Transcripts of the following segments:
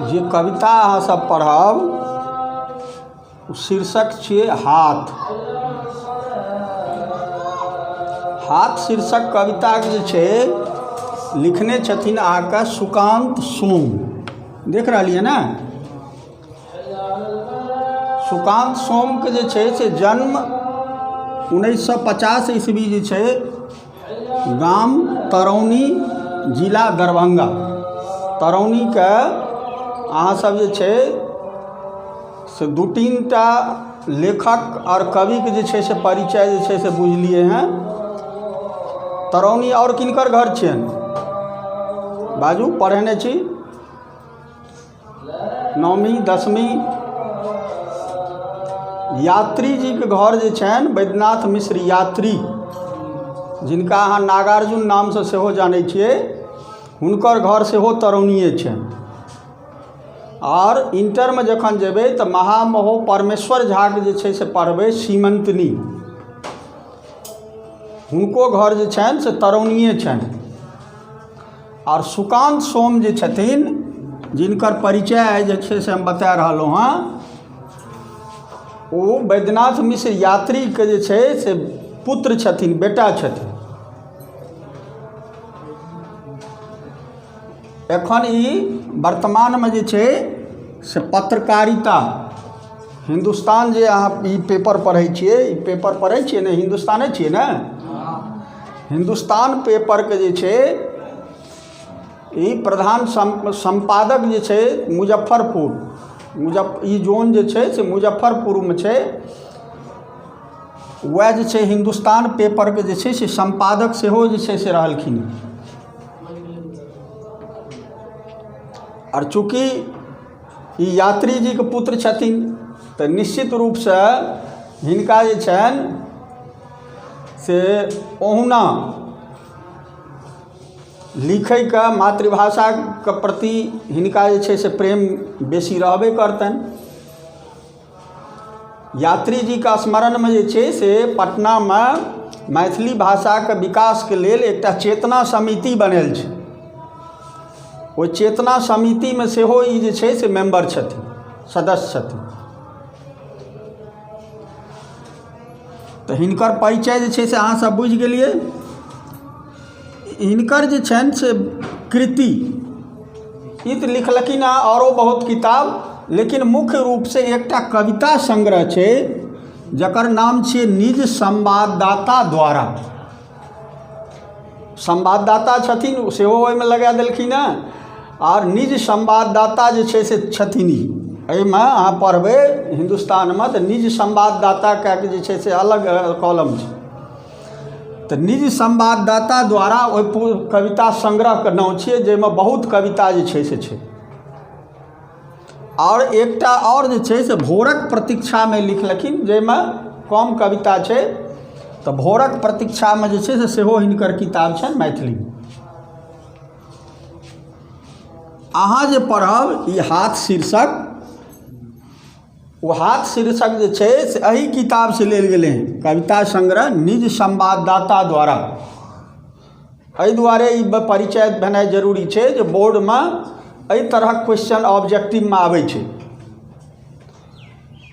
जे कविता अहाँसभ पढ़ब ओ शीर्षक छियै हाथ। हाथ शीर्षक कविताके जे छै लिखने छथिन अहाँके सुकान्त सोम। देख रहलियै ने? सुकान्त सोमके जे छै से जन्म 1950 ईस्वी जे छै गाम तरौनी जिला दरभङ्गा। तरौनीके अहाँसभ जे छै से दू तीन टा लेखक आओर कविके जे छै से परिचय जे छै से बुझलियै हँ। तरौनी आओर किनकर घर छियनि? बाजू, पढ़ेने छी नौमी दसमी। यात्री जीके घर जे छनि, वैद्यनाथ मिश्र यात्री, जिनका अहाँ नागार्जुन नामसँ सेहो जानै छियै, हुनकर घर सेहो तरौनिए छनि। आओर इण्टरमे जखन जेबै तऽ महामहो परमेश्वर झाके जे छै से पढ़बै सीमन्तिनी, हुनको घर जे छनि से तरौनिए छनि। आओर सुकान्त सोम जे छथिन, जिनकर परिचय आइ जे छै से हम बता रहलहुँ हँ, ओ वैद्यनाथ मिश्र यात्रीके जे छै से पुत्र छथिन, बेटा छथिन। एखन ई वर्तमानमे जे छै से पत्रकारिता हिन्दुस्तान, जे अहाँ ई पेपर पढ़ै छियै, ई पेपर पढ़ै छियै ने? हिन्दुस्ताने छियै ने? हिन्दुस्तान पेपरके जे छै ई प्रधान सम्पादक जे छै मुजफ्फरपुर, ई जोन जे छै से मुजफ्फरपुरमे छै। वएह जे छै हिन्दुस्तान पेपरके जे छै से सम्पादक सेहो जे छै से रहलखिन। आओर चूँकि ई यात्री जीके पुत्र छथिन तऽ निश्चित रूपसँ हिनका जे छनि से ओहुना लिखैके, मातृभाषाके प्रति हिनका जे छै से प्रेम बेसी रहबे करतनि। यात्री जीके स्मरणमे जे छै से पटनामे मैथिली भाषाके विकासके लेल एकटा चेतना समिति बनल छै। ओहि चेतना समितिमे सेहो ई जे छै से मेम्बर छथिन, सदस्य छथिन। तऽ हिनकर परिचय जे छै से अहाँसभ बुझि गेलियै। हिनकर जे छनि से कृति, ई तऽ लिखलखिन हँ आओरो बहुत किताब, लेकिन मुख्य रूपसँ एकटा कविता संग्रह छै जकर नाम छियै निज संवाददाता द्वारा। संवाददाता छथिन सेहो ओहिमे लगा देलखिन हँ। आओर निज संवाददाता जे छै से छथिन ई। एहिमे अहाँ पढ़बै हिन्दुस्तानमे तऽ निज संवाददाता कए कऽ जे छै से अलग कॉलम छै। तऽ निज संवाददाता द्वारा ओहि कविता संग्रहके नाम छियै, जाहिमे बहुत कविता जे छै से छै। आओर एकटा आओर जे छै से भोरक प्रतीक्षामे लिखलखिन, जाहिमे कम कविता छै। तऽ भोरक प्रतीक्षामे जे छै से सेहो हिनकर किताब छनि मैथिलीमे। अहाँ जे पढ़ब ई हाथ शीर्षक, ओ हाथ शीर्षक जे छै से एहि किताबसँ लेल गेलै हँ, कविता संग्रह निज संवाददाता द्वारा। एहि दुआरे ई परिचय भेनाइ जरूरी छै जे बोर्डमे एहि तरहक क्वेश्चन ऑब्जेक्टिवमे आबै छै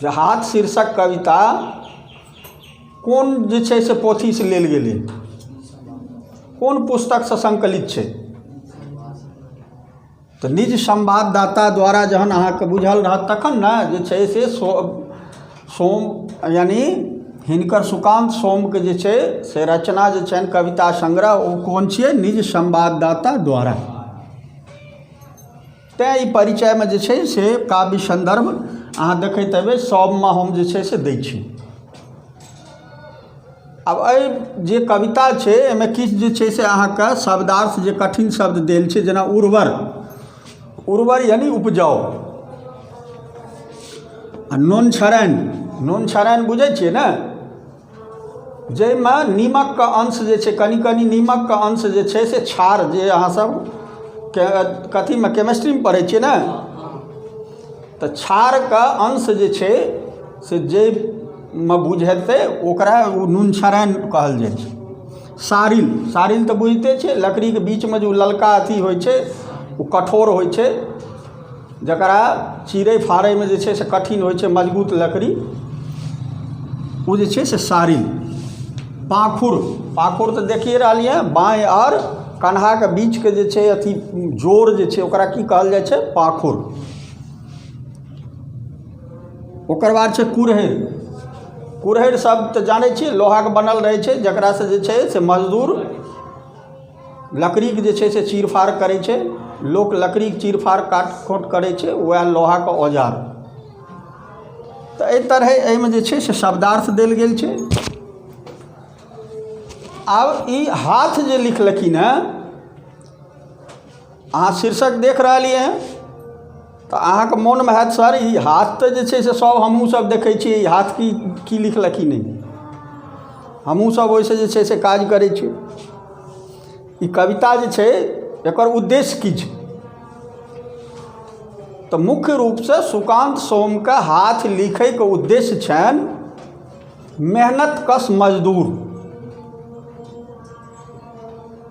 जे हाथ शीर्षक कविता कोन जे छै से पोथीसँ लेल गेलै, कोन पुस्तकसँ सङ्कलित छै। तऽ निज संवाददाता द्वारा जहन अहाँके बुझल रहत तखन ने जे छै से सोम यानि हिनकर सुकान्त सोमके जे छै से रचना जे छनि कविता संग्रह, ओ कोन छियै? निज संवाददाता द्वारा। तेँ ई परिचयमे जे छै से काव्य सन्दर्भ अहाँ देखैत हेबै सभमे हम जे छै से दै छी। आब एहि जे कविता छै एहिमे किछु जे छै से अहाँके शब्दार्थ जे कठिन शब्द देल छै, जेना उर्वर, उर्वर यानि उपजाउ, आ नोन छड़ैन, नोन छड़ैन बुझै छियै ने? जाहिमे नीमकके अंश जे छै, कनि कनि नीमकके अंश जे छै से क्षार, जे अहाँसभ के कथीमे केमिस्ट्रीमे पढ़ै छियै ने, तऽ क्षारके अंश जे छै से जाहिमे बुझेतै ओकरा ओ नून छड़ैन कहल जाइ छै। सारिल, सारिल तऽ बुझिते छियै, लकड़ीके बीचमे जे ओ ललका अथी होइ छै, ओ कठोर होइ छै। जकरा चीरै फाड़ैमे जे छै से कठिन होइ छै, मजबूत लकड़ी, ओ जे छै से सारिल। पाखुर, पाखुर तऽ देखिए रहलियै हँ, बाँहि आओर कन्हाके बीचके जे छै अथी जोड़ जे छै ओकरा की कहल जाइ छै? पाखुर। ओकर बाद छै कुरहड़ि। कुरहड़ि सब तऽ जानै छियै, लोहाके बनल रहै छै, जकरासँ जे छै से मजदूर लकड़ीके जे छै से चीरफाड़ करै छै। लोक लकड़ीके चीरफाड़ काट खोँट करै छै, वएह लोहाके औजार। तऽ एहि तरहे एहिमे जे छै से शब्दार्थ देल गेल छै। आब ई हाथ जे लिखलखिन हेँ, अहाँ शीर्षक देख रहलियै हँ तऽ अहाँके मोनमे हैत, सर, ई हाथ तऽ जे छै से सब हमहूँ सब देखै छियै, ई हाथ की की लिखलखिन हँ? हमहूँ सब ओहिसँ जे छै से काज करै छी। ई कविता जे छै एकर उद्देश्य की छै? तऽ मुख्य रूपसँ सुकान्त सोमके हाथ लिखैके उद्देश्य छनि मेहनतकश मजदूर।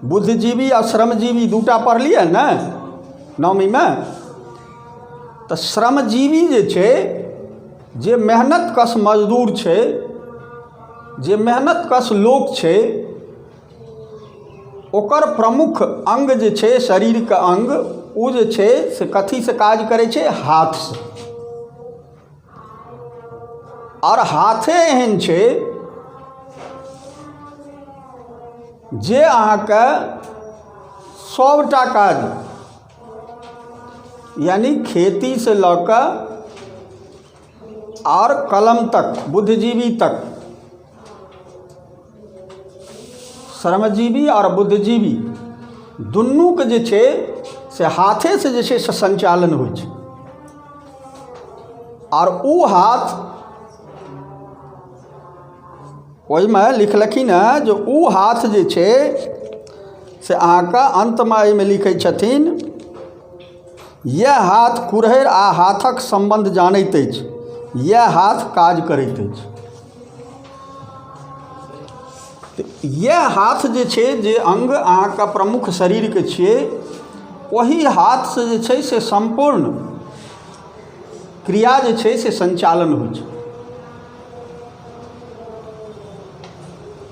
बुद्धिजीवी आ श्रमजीवी दूटा पढ़लियै ने नवमीमे? तऽ श्रमजीवी जे छै, जे मेहनतकश मजदूर छै, जे मेहनतकश लोक छै, ओकर प्रमुख अङ्ग जे छै, शरीरके अङ्ग, ओ जे छै से कथीसँ काज करै छै? हाथसँ। आओर हाथे एहन छै जे अहाँके सभटा काज, यानि खेतीसँ लऽ कऽ आओर कलम तक, बुद्धिजीवी तक, श्रमजीवी आओर बुद्धिजीवी दुनूके जे छै से हाथेसँ जे छै से सञ्चालन होइ छै। आओर ओ हाथ ओहिमे लिखलखिन हेँ जे ओ हाथ जे छै से अहाँके अन्तमे एहिमे लिखै छथिन, इएह हाथ कुरहड़ि आ हाथक सम्बन्ध जानैत अछि, इएह हाथ काज करैत अछि। तऽ इएह हाथ जे छै, जे अङ्ग अहाँके प्रमुख शरीरके छियै, ओही हाथसँ जे छै से सम्पूर्ण क्रिया जे छै से सञ्चालन होइ छै।